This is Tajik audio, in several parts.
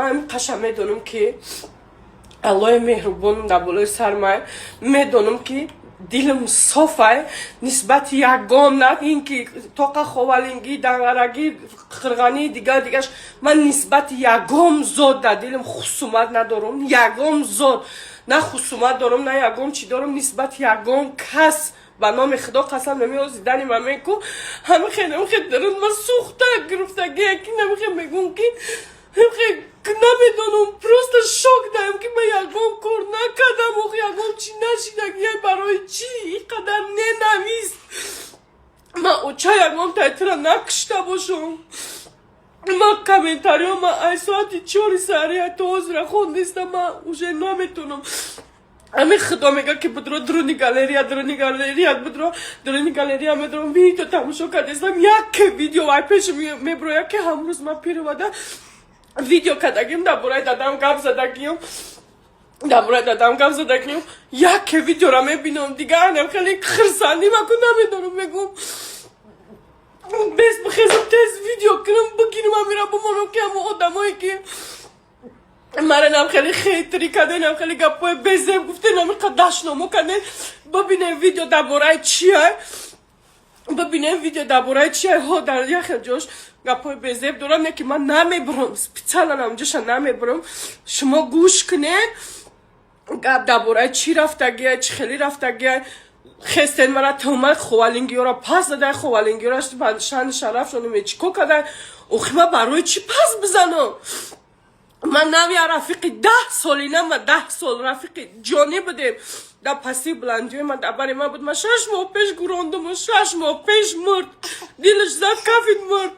Ман ҳамин қаша медонам, ки Аллоҳи меҳрубонам дар болои сар май. Медонам, ки дилам софай нисбати ягон, на ин ки тоқа ховалингӣ, данғарагӣ, қирғанӣ, дигар дигаш. Ман нисбати ягон зод дар дилам хусумат надорам. Ягон зод на хусумат дорам, на ягон чӣ дорам нисбати ягон кас. Ба номи Худо қасам, намеози дани ман меку ҳамихе намихе дарун ма сӯхта гирифтагия, ки намихе мегум, ки намедонам, просто шок даем, ки ман ягон кор накардам, ох, ягон чӣ нашидагия. Барои чӣ ин қадар ненависть? Ман оча ягон тайтира накушта бошам. Ман комментариё ман ай соати 4-и саҳария то ҳозира хондистам. Ман уже наметонам. Ҳамин Худо мега, ки будро дуруни галерея, дуруни галерея будро, дуруни галерея медорам, видео тамошо кардестам. Як видео вай пеш меброя, ки ҳамрӯз ман пировада видео кардагим, дар бораи дадам гап задагиём, дар бораи дадам гап задагиём. Яке видеора мебинам, дигар анам хеле хирсандӣ маку намедонам, мегум, бес бихезам, тез видео кунам, бигирам, амира бимонам, ки ҳамо одамое, ки мара нам хеле хейтри карден, хеле гапҳои безеб гуфтен, амиқа дашномо карден, бибинем видео дар бораи чия, бибинем видео дар бораи чия. Ҳо, дар яхел ҷош гапҳои безеб дорам, не ки ман намебурам, специально намҷоша намебурам. Шумо гӯш кунед, гап дар бораи чӣ рафтагия, чӣ хеле рафтагия. Хестен мара туҳмат ховалингиёра пас задай, ховалингиёра шани шарафшон чӣ кор кадай. Охи, ман барои чӣ пас бизанам? Ман нави рафиқи 10 солина, ма 10 сол рафиқи ҷонӣ будем, дар пасти буландиҳои ман, дар бари ман буд. Ман 6 моҳ пеш гурондуму 6 моҳ пеш мурд, дилаш зад, кафид, мурд,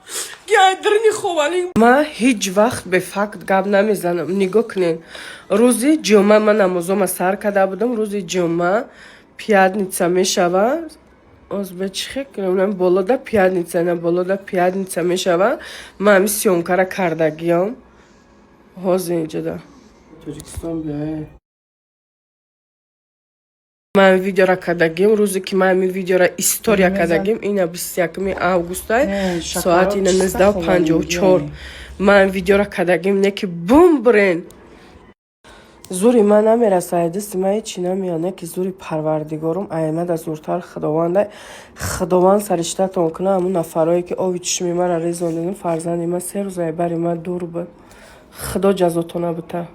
ки ай дрни ховалинг. Ман ҳеҷ вақт бефакт гап намезанам. Нигоҳ кунед, рӯзи ҷумъа ман намозома сар карда будам. Рӯзи ҷумъа, пятница мешава. Озба чӣ хел болода пятница, на болода пятница мешава. Ман ҳами съёмкара кардагиём, ҳозир инҷода. Тоҷикистон биёе. Ман видеора кардагим. Рӯзе ки ман ҳамин видеора история кардагим, ина 21-уми августай, соати ина 19:54 ман видеора кардагим. Не ки бумбрен, зури ман намерасад, дасти ман ҳечи намеяд, не ки зури Парвардигорум аймада зуртар Худованда. Худованд сариштатон кунад, ҳамун нафарое, ки ови чишми мара резондидим. Фарзанди ман 3 рӯзае бари ман дур буд. Худо ҷазотона бита.